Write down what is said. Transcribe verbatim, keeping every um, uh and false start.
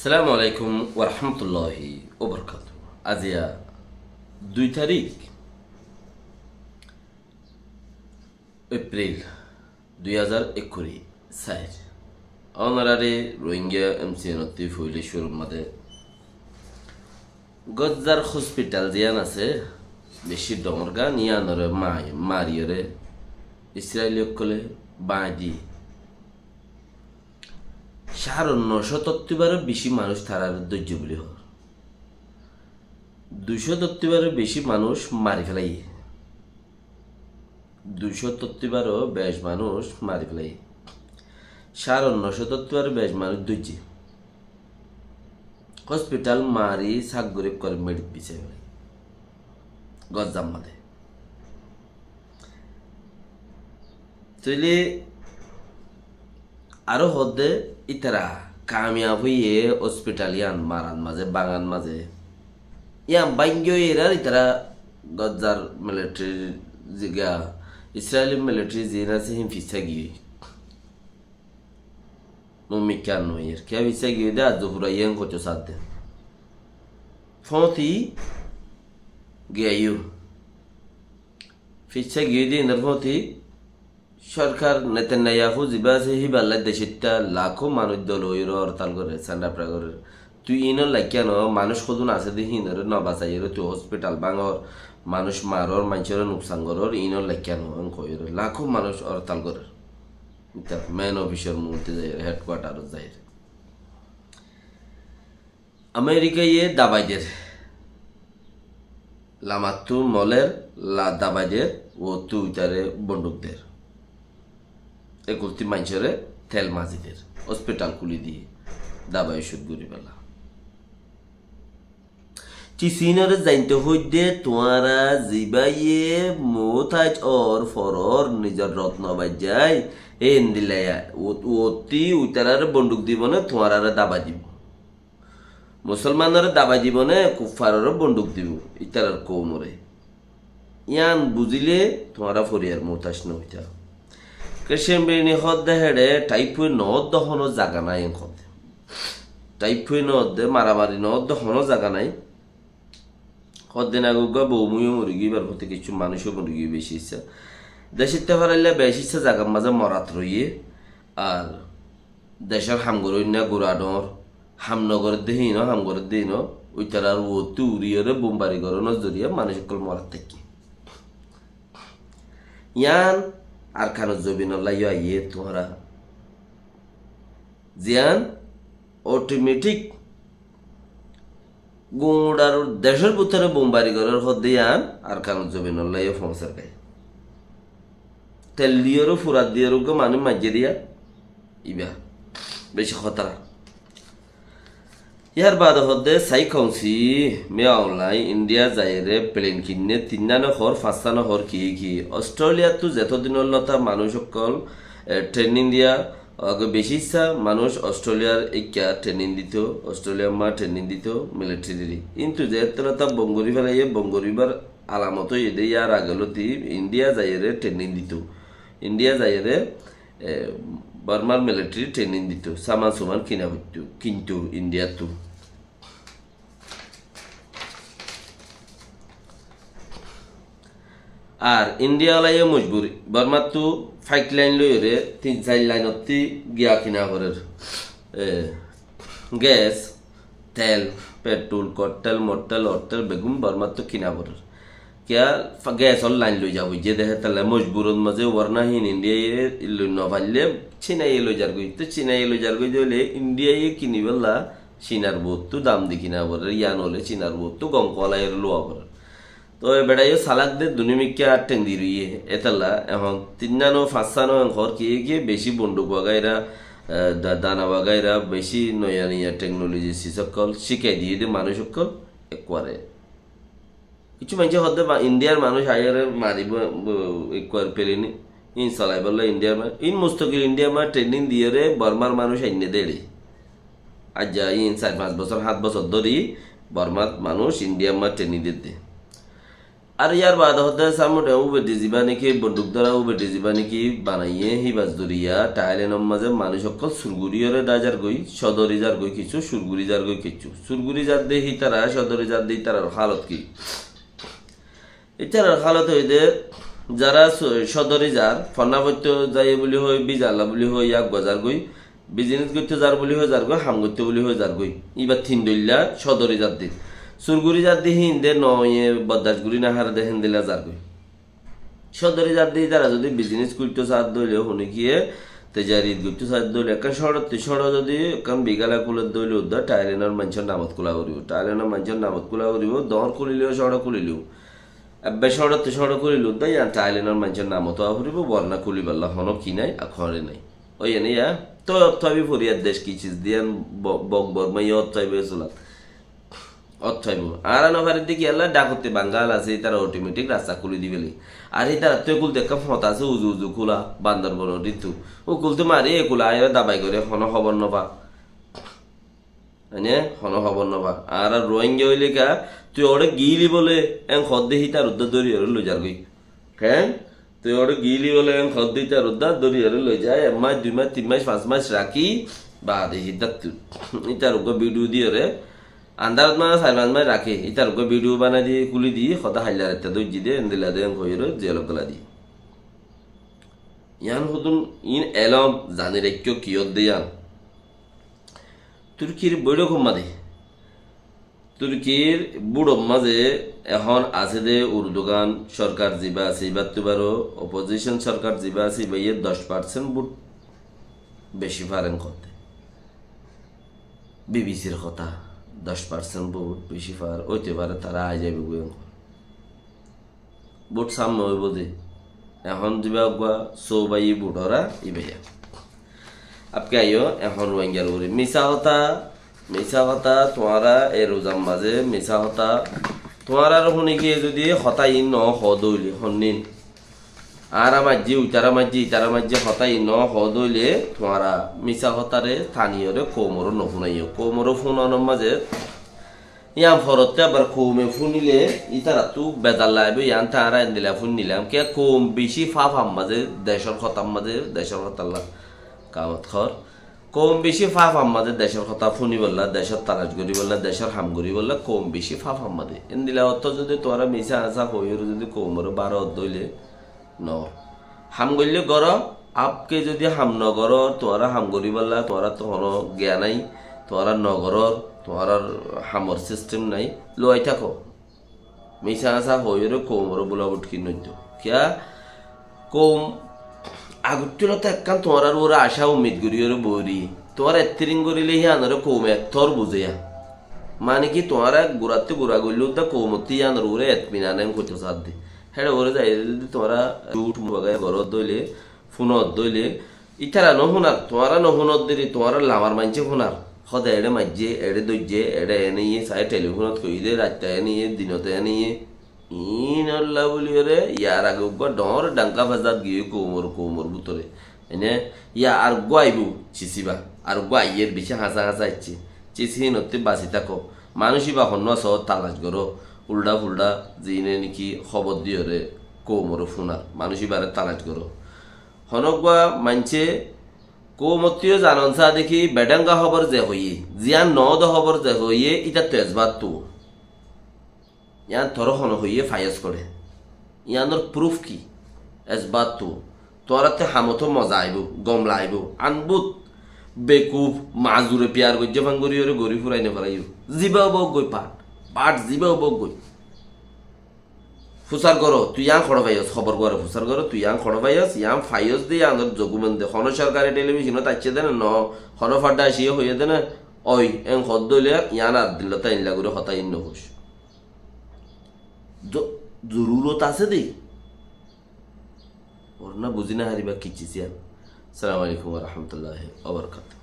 Assalamu alaikum warahmatulláhi wabarakátuhu. Aziya dui tarík Epril dui házar ekkuri sair. Ónorare Rohingya M C N ottú foila cúrur mazé Gazzar hospital ziyán asé, beci dóñr gán, yíanoré ma-, mariyóre Israeli ókkole báñgi diyé. Sáre no cót ottú baró beci manúic tarare dóijje buli hoór. Dui cót ottú baró beci manúic mari félaiye. Dui cót ottú baró beci manúic mari félaiye. Sáre no cót ottú baró beci manúic dóijje. Hospital mari sak gorí ekkuware meçit bisai félaiye. Gazzar mazé. Tóile aró hoódde ítara kamiyab óiye hospital yían maran mazé, báñgan mazé. Yían báñgi óiye ar ítara Gazzar military ziga, Israeli military ziín asé hín fissá giyói. Mumkin no óiye. Kiyá fissá giyói de, aijjó fura yían hoitó saádde. Fóñti giyói. Fissá giyói de, inor fóñti sorkar Netanyahu zibá asé, híballa decótta lakó manúic dol óiyoré hortal gorér, sandapra gorér. Tui inor laikká no, manúic hodún asé de híinoré no basaiyóre tui hospital báñgor, manúic maror, maincóre nuksan gorór, inor laikká no, en hoiyóre lakó manúic hortal gorér. Ítara main ofisor muúntu zaiyóre, headquarterot zaiyóre. Amerikaye dabai der. Lamattú moler, la dabai der, uottú uitaré bonduk der. Ekultí maincóre tel mazi der. Hospital kúli diyé, dabai ocút goríballa. Cisínoré zainto hoidde, tuáñra zibáye muútaij ór foror nizor rot no baijjái, e endilla, uot-, uottí uitaráre bonduk dibo né, tuáñráre dabai dibo. Musolmanoré dabai dibo né, kuffaroré bonduk dibo, ítarar koumoré. Yían buzíle tuáñra foriyar muútaij no óita. Kricen Berini hoódde héçe, thaifoi noódde honó zaga nái en hoódde. Thaifoi noódde, maramari noódde honó zaga nái. Hoddin age uggúa bou muiyó morigiyói, íbar fúti kissú manúicó morigiyói beci issá. Decótta farailla beci issá zagar mazé morat roiyé. Ar decór ham goróinna gura dhoóñr, ham no gorédde híino, ham gorédde híino, uitarar uottú uriyóre bombari gorónor zoriya manúic ókkol morat táikke. Yían Arkanor zobinolla yó aiyé tuáñra. Ziyán otometik guñçar decór bútore bombari gorér hoddé yían Arkanor zobinolla yó foóñser gái. Tel diyóre, furat diyóre uggúa manúic maijjé diya, ibá beci hótara. Yar baade hoddé Sai Kaunsi, Min Aung Hlaing India zaiyóre plane kinné, tinnán hoór, fañssán hoór, ki ki. Australiattú zeto dinor lota manúic ókkol, e, training diya, age beci issá manúic Australiar ekka training dito, Australiar ma training dito militaryre. Kintu zeto lota bon gorí felaiyé, bon goríbar alamot óiye dé yar age loti India zaiyóre training dito. India zaiyóre e, Bormar military training dito, saman suman kina foitto, kintu Indiattú. Ar India olaye mojburi, Bormattú pipeline loiyóre tin sair lainottí giya kina forer. E, gas, tel, petrol, kottel, mottel, ottel, beggún Bormattú kina forer. Kiyá fa-, gasor lain loi zabo, ze dehe tale mojburot mazé, warna hín Indiaye loi no faille Cinaye loi zargoi. Tó Cinaye loi zargoi de óile Indiaye kinibálla Cinar bóuttu dam di kina forer, yían óile Cinar bóuttu gom kuwalaiyóre luwa forer. Tó e beçaye salak de, dunimikká ar theng di roiye. Etalla ehón tinnán o fañssán o en hoór kiyé kiyé beci bonduk wagaira, e, da-, dana wagaira, beci noya noya technology sis ókkol cikai diye de manúic ókkol ekkuare. Kissú maincé hoódde ba Indiar manúic aiyóre maribó, bo-, ekkuar plane, in solaibolla Indiar ma-, in mustokil Indiar ma training diyóre Bormar manúic ainné de eçé. Aijja in sair fañs bosór, hát bosór dóri Bormar manúic Indiar ma training dedde. Ar yar baade hoódde sámne ubedi zibá néki bonduk dóra ubedi zibá néki banaiyé híba zoriya Thailenor mazé manúic ókkol sur gorí yóre dá zargói, sodori zargói, kissú sur gorí zargói, kissú sur gorí zadde hítara, sodori zadde ítarar hálot ki? Ítarar hálot óilde, zara so-, sodori zar, fonná foitto zaiyé buli hoi, bizalla buli hoi, yá uggúa zargói, bizinis goittó zar buli hoi zargói, ham goittó buli hoi zargói. Íba tin dóilla sodori zadde. Sur gorí zadde híinde noóiye, boddac gorí nofarede héndilla zargói. Sodori zadde ítara zodi bizinis goittó sadde óile, hone kiyé tejarit goittó sadde óile, ekkán cóñçottú cóñço zodi ekkán bigala kuledde óile uddá Thailenor maincór namot kula foribó. Thailenor maincór namot kula foribó, doóñr kulileyó, cóñço kulileyó. Ebbe cóñçottú cóñço kulile uddá yián Thailenor maincór namot ówa foribó, borna kulibálla honó ki nái, ak hore nái. Óiye né yá? Toi ót faibo foriyar dec ki ciz de yián bo-, bok borma yó ót faibo e sulat. Ót faibo. Añára nofaridde kiyólla, Dhakotti Bangal asé, ítara otometik rasta kuli di félaiye. Ar ítarattú ekul de ekkán fot asé, uzu uzu kula, Bandorbonor íttu. Ó kultú mari, ekul aiyóre dabai goré, honó hóbor nofa. Mane, honó hóbor nofa. Añára Rohingya óile ka, tui ore gili bóle, en hoódde hítar uddá dóriyóre loi zargói. Keén? Tui ore gili bóle, en hoódde hítar uddá dóriyóre loi zai, ek mac, dui mac, tin mac, fañs mac rakí, baade hítattú. Hítar uggúa bidiyo diyóre, Andarot mane sair fañs mac rakí, ítar uggúa bidiyo banai di, kúli di, hotá hailla raitta dóijji de, endilla de, en hoiyóre, jelot gala di. Yián hodún in elóm zani raikkó kiyór de yián. Turkir boiçók mazé, Turkir búçor mazé ehón asé de Urdugan sorkar zibá asé, ibáttu baró opozicon sorkar zibá asé, ibáye doc parsent bút beci far en hoódde. Bibisir hotá, doc parsent bút beci far, óite fare tará ai zaibo goi en hoór. Bút sámne óibo de. Ehón zibá uggúa sóu báiye bút óra, ibáye. Apke aiyó, ehón Ruáingar uore misá hotá, misá hotá, tuáñra e ruzar mazé misá hotá, tuáñrar hone giyé zodi hotá iín nohoó de óile, honnín. Añára maijjí, uitará maijjí, itará maijjí hotá iín nohoó de óile, tuáñra misá hotáre taniyóre koumoré nofúnaiyó. Koumoré fúnanor mazé yián forottú abar koume fúnile, ítarattú bezar laibó, yián te añára endilla fúnilam. Kiyá koum bicí fáfar mazé, decór hotár mazé, decór hotálla kamot hoór. Koum bicí fáfar mazé decór hotá fúnibolla, decór talac goríbolla, decór ham goríbolla, koum bicí fáfar mazé. Endilla ottó zodi tuáñra misá asá hoiyóre zodi koumoré bára ódde óile, no. Ham goillé goró, apke zodi ham nogorór, tuáñra ham goríbolla, tuáñrattú honó giyan nái, tuáñra nogorór, tuáñrar hamor sistem nái, luwai táko. Misá asá hoiyóre koumoré bula butki noiddo. Kiyá? Koum agottú lóti ekkán tuáñrar uore acá umid goríyóre boóri. Tuáñra ettirin goríle híanoré koume ettór buzé yá. Mane ki tuáñra gurattú gura goillé uddá koumottú híanor uore etminan en hoitó sadde. Héçe uore zaiyóre zodi tuáñra zut bagai goródde óile, fúnodde óile, ítara nofúnar, tuáñra nofúnodde ri, tuáñrar lamar maincé fúnar. Hóde eçé maijjé, eçé dóijje, eçé ene iye, saé telifónot hoiyé dé, raitta ene iye, dinot ene iye. Iínolla bóliyoré, yar age uggúa dhoóñr dhangá fezad giyói koumor, koumor bútore. Ene, ya ar uggúa aibó, cis íba. Ar uggúa aiyér, bicí hañsá hañsá aiccé. Cis híinottú basi táko. Manúic íba honnúa soór talac goró. Uldha fuldha, ziíne néki hóbor diyoré, koumoré fúnar. Manúic íbaré talac goró. Honóggúa maincé koumottú yó zanon saá dé ki, bedhánga hóbor ze hoiyé, ziyán noóde hóbor ze hoiyé, ítattu esbát tuwó. Yián toré hone hoiyé fayos goré? Yiánor pruf ki? Esbát tuwó. Tuáñrattú hamotó moza aibó, gom laibó. Anbút, bekuf, mazure piyar goijjé fán goríyoré gorí furai nofaráiyo. Zibá óbou goi pat, pat zibá óbou goi. Fusar goró, tui yián hoçé faiyos, hóbor goré fusar goró, tui yián hoçé faiyos, yián faiyos dé yiánor zogumen dé. Honó sorkari telibíconot aiccé dé né, no, honó fadda aiciyé hoiyé dé né, ói, en hoódde óile yián ar dillót ailla gorí hotá iín nohoóis. Zo-, zorurot asé dé. Orna buzí nofaribá kiccí siyán. Assalamu alaikum wa rahmatullahi wa barakatuhu.